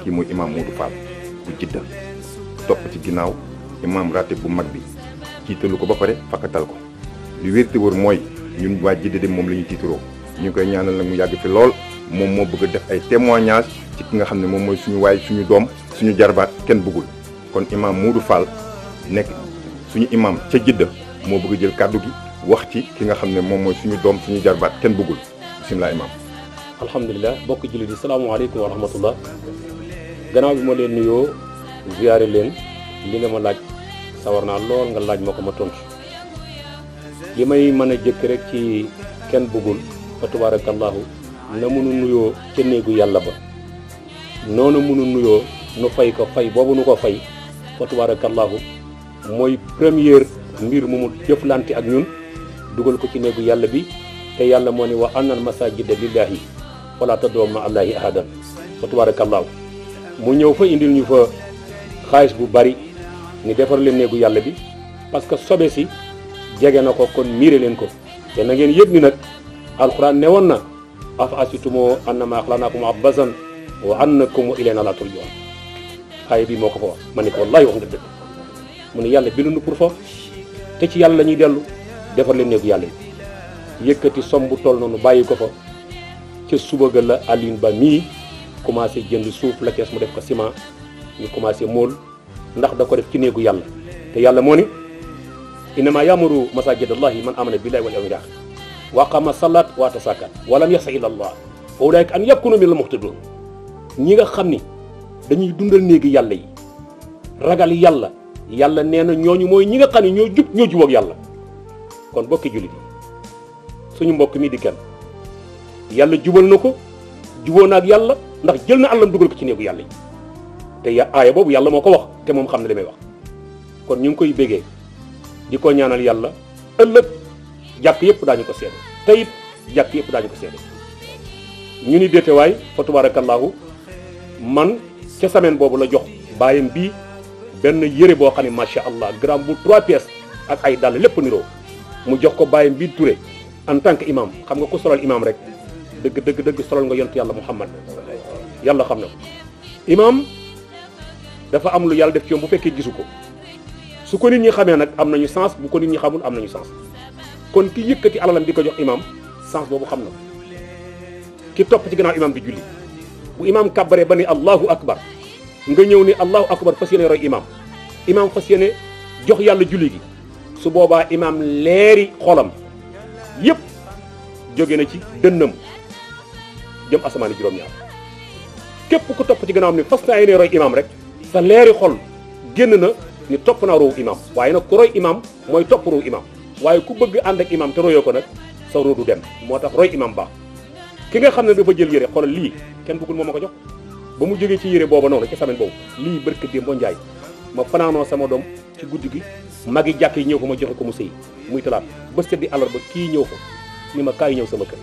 kii muy imam Modou Fall bu Jidda topp ci ginnaaw imam ratib bu mag bi jiitalu ko ba pare fakkatal ko li wér te wër mooy ñun waa Jidda de moom la ñu tiitaroo ñu ngi koy ñaanal nag mu yàgg fi lool moom moo bëgg a def ay témoignage ci ki nga xam ne moom mooy suñu waay suñu doom suñu jarbaat kenn bëggul kon imam Modou Fall nekk suñu imam ca Jidda moo bëgg a jël kàddu gi wax ci ki nga xam ne moom mooy suñu doom suñu jarbaat kenn bëggul bisimilah imam. alhamdulilah bokk jullit yi salaamaaleykum wa rahmatullah gannaaw bi ma leen nuyoo ziyaare leen li nga ma laaj sawar naa lool nga laaj ma ko ma tontu li may mën a jëkk rek ci kenn bëggul fa tabarakallahu na mënu nuyoo ca néegu yàlla ba noonu mënu nuyoo nu fay ko fay boobu nu ko fay fa tabarakallahu mooy première mbir mu mu jëflante ak ñun dugal ko ci néegu yàlla bi te yàlla moo ne wa annal masajida lillahi wala tad'u ma allahi ahadan fa tabarakallahu mu ñëw fa indil ñu fa xaalis bu bari ni defar leen néegu yàlla bi parce que sobe si jege na ko kon miire leen ko te na ngeen yëg ni nag alquran ne woon na afa asitumoo annama xalaqnaakum abasan wa annakum ilayna la turja'un aaya bi moo ko fa wax ma ne ko wallahi wax nga dëgg mu ne yàlla bindu pour fa te ci yàlla la ñuy dellu defar leen néegu yàlla bi yëkkati som bu toll noonu bàyyi ko fa ca suba ga la Alioune Ba mii commencé jënd suuf la kees mu def ko ciment ñu commencé mool ndax da ko def ci néegu yàlla te yàlla moo ni innama yamuru masajidallahi man amana billahi wal yawmil akhir wa aqama salat wa ata zakat wa lam yasa ila allah fa ulaika an yakunu min al muhtadun ñi nga xam ni dañuy dundal néegi yàlla yi ragal yàlla yàlla nee na ñooñu mooy ñi nga xam ne ñoo jubóog yàlla kon bokki jullit yi suñu mbokk mi di kenn yàlla jubal na ko juboo na ak yàlla ndax jël na àllam dugal ko ci néegu yàlla yi te aaya boobu yàlla moo ko wax te moom xam ne li may wax kon ñu ngi koy bégee di ko ñaanal yàlla ëllëg jàkk yëpp daañu ko seede te it jàkk yëpp daañu ko seede ñu ni déetewaay fa tabarakallahu man ca semaine boobu la jox bàyyam bii benn yëre boo xam ne macha allah gramme bu 3 pièces ak ay dàll lépp niroo mu jox ko bàyyam bii Touré en tant que imam xam nga ko solal imam rek dëgg solal nga yonent yàlla Muhammad yàlla xam na ko imam dafa am lu yàlla def ci yoon bu fekkee gisu ko su ko nit ñi xamee nag am nañu sens bu ko nit ñi xamul am nañu sens kon ki yëkkati alalam di ko jox imam sens boobu xam na ko ki topp ci gannaaw imam di julli bu imam kàbbaree ba ni allahu akbar nga ñëw ni allahu akbar fas yéene roy imam fas yéene jox yàlla julli gi su boobaa imam leeri xolam yëpp jóge na ci dënnam jëm asamaani juróom-ñaar képp ku topp ci gannaawam ni fas naa yéene roy imam rek sa leeri xol génn na ni topp naa roowu imam waaye nag ku roy imam mooy topp roowu imam waaye ku bëgg ànd ak imam te royoo ko nag sa roo du dem moo tax roy imam baax ki nga xam ne dafa jël yére xoolal lii kenn bëggul moom ma ko jox ba mu jógee ci yére booba noonu ci semaine boobu lii barke démb boo njaay ma fanaanoo sama doom ci guddi gi magi jàkk yi ñëw fa ma joxe ko mu sëy muy talaat ba seddi àllarba kii ñëw fa ni ma kaay ñëw sama kër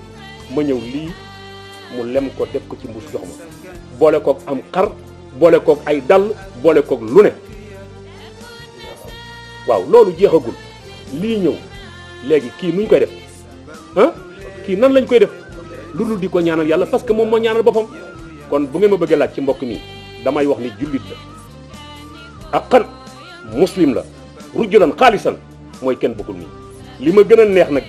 ma ñëw lii mu lem ko def ko ci mbuus jox ma boole koog am xar boole koog ay dàll boole koog lu ne waaw loolu jeexagul lii ñëw léegi kii nuñ koy def ah kii nan lañ koy def lu dul di ko ñaanal yàlla parce que moom moo ñaanal boppam kon bu ngeen ma bëggee laaj ci mbokk mi damay wax ni jullit la aqan muslim la rujulan xaalisan mooy kenn bëggul nii li ma gën a neex nag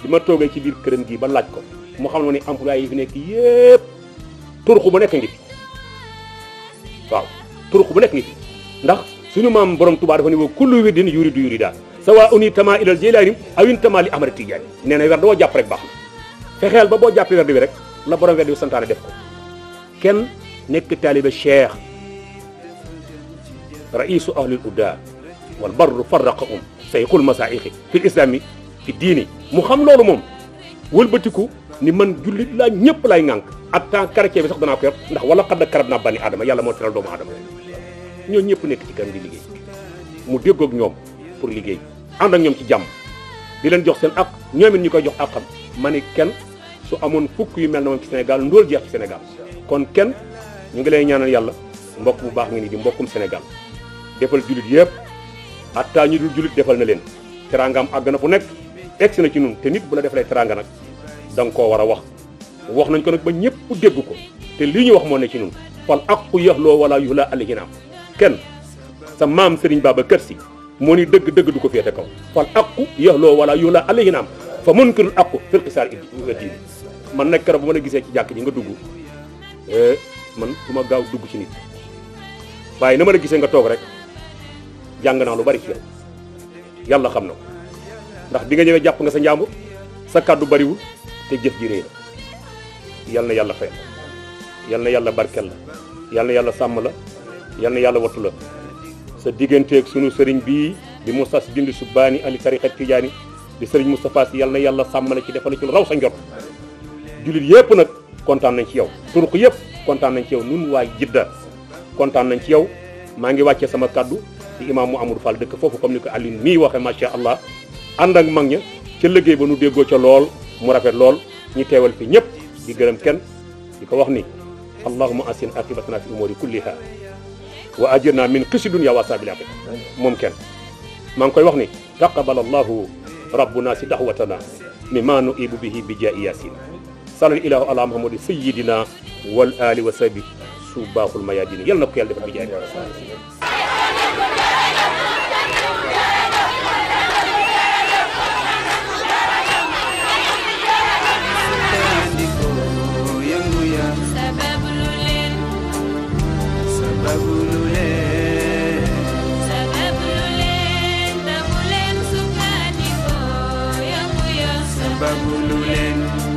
li ma toogee ci biir këram gii ba laaj ko mu xam ne ni employé yi fi nekk yépp turuxu bu nekk ngi fi waaw turuxu bu nekk ngi fi ndax suñu maam borom Tuubaa dafa ne wa kullu wirdin yuridu yurida sawa uni tama ilal jeylaani awin tama li amara tijaani nee na wer doo jàpp rek baax na fexeel ba boo jàppee werd bi rek la borom werd bi santaane def ko kenn nekk taaliba cheikh raisu ahlil udda wal barru farraqa sayxul masaixi fil islami fi diini mu xam loolu moom wëlbatiku ni man jullit laa ñëpp laay ŋànk ak temps chrétien bi sax danaa ko yor ndax wala xadd karab naa bani adama yàlla moo teral doomu adama ñoo ñëpp nekk ci kanam di liggéey mu déggoog ñoom pour liggéey ànd ak ñoom ci jàmm di leen jox seen ak ñoom it ñu koy jox akam ma ni kenn su amoon fukk yu mel na moom ci Sénégal ndóol jeex ci Sénégal kon kenn ñu ngi lay ñaanal yàlla mbokk bu baax ngi ni di mbokkum Sénégal defal jullit yëpp hatta ñu dul jullit defal na leen teraangaam àgg na fu nekk egsi na ci nun te nit bu la defalee teraanga nag da nga koo war a wax nañ ko nag ba ñëpp dégg ko te lii ñu wax moo ne ci nun fal aqu yaxloo wala yuhla alayhinaam kenn sa maam Serigne Babacar Sy moo ni dëgg du ko féete kaw fal aqu yaxloo wala yuhla alayhinaam fa munkirul aqu fil qisaar diini man nag keroog bu ma la gisee ci jàkk ji nga dugg man du ma gaaw dugg ci nit waaye na ma la gisee nga toog rek jàng naa lu bari ci yow yàlla xam na ko ndax bi nga ñëwee jàpp nga sa njàmbur sa kàddu bariwul te jëf ji réy na yal na yàlla fay yal na yàlla barkel la yal na yàlla sàmm la yal na yàlla wattu la sa digganteeg sunu sëriñ bii di Moussa Sy Dindi Subbaani ali tariqa Tijaani di sëriñ Moustapha Sy yal na yàlla sàmm la ci defal ci lu raw sa njort jullit yëpp nag kontaan nañ ci yow turuq yëpp kontaan nañ ci yow nun waa Jidda kontaan nañ ci yow maa ngi wàccee sama kaddu di imam mu Amadou Fall dëkk foofu comme ni ko Aline mii waxee macha allah ànd ak mag ña ca liggéey ba nu déggoo ca lool mu rafet lool ñu teewal fi ñëpp di gërëm kenn di ko wax ni allahumma asin aqibatana fi umuri kulliha wa ajirna min xishi dunya wa asabil aqib moom kenn maa ngi koy wax ni taqabbal allahu rabbuna si dahwatana mimma nu'ibu bihi bi jaa'i yasin salal ilahu ala muhammadi sayyidina wal ali wa sahbi su baaxul mayadini yal na ko yàlla defal bi jaa'i Babululen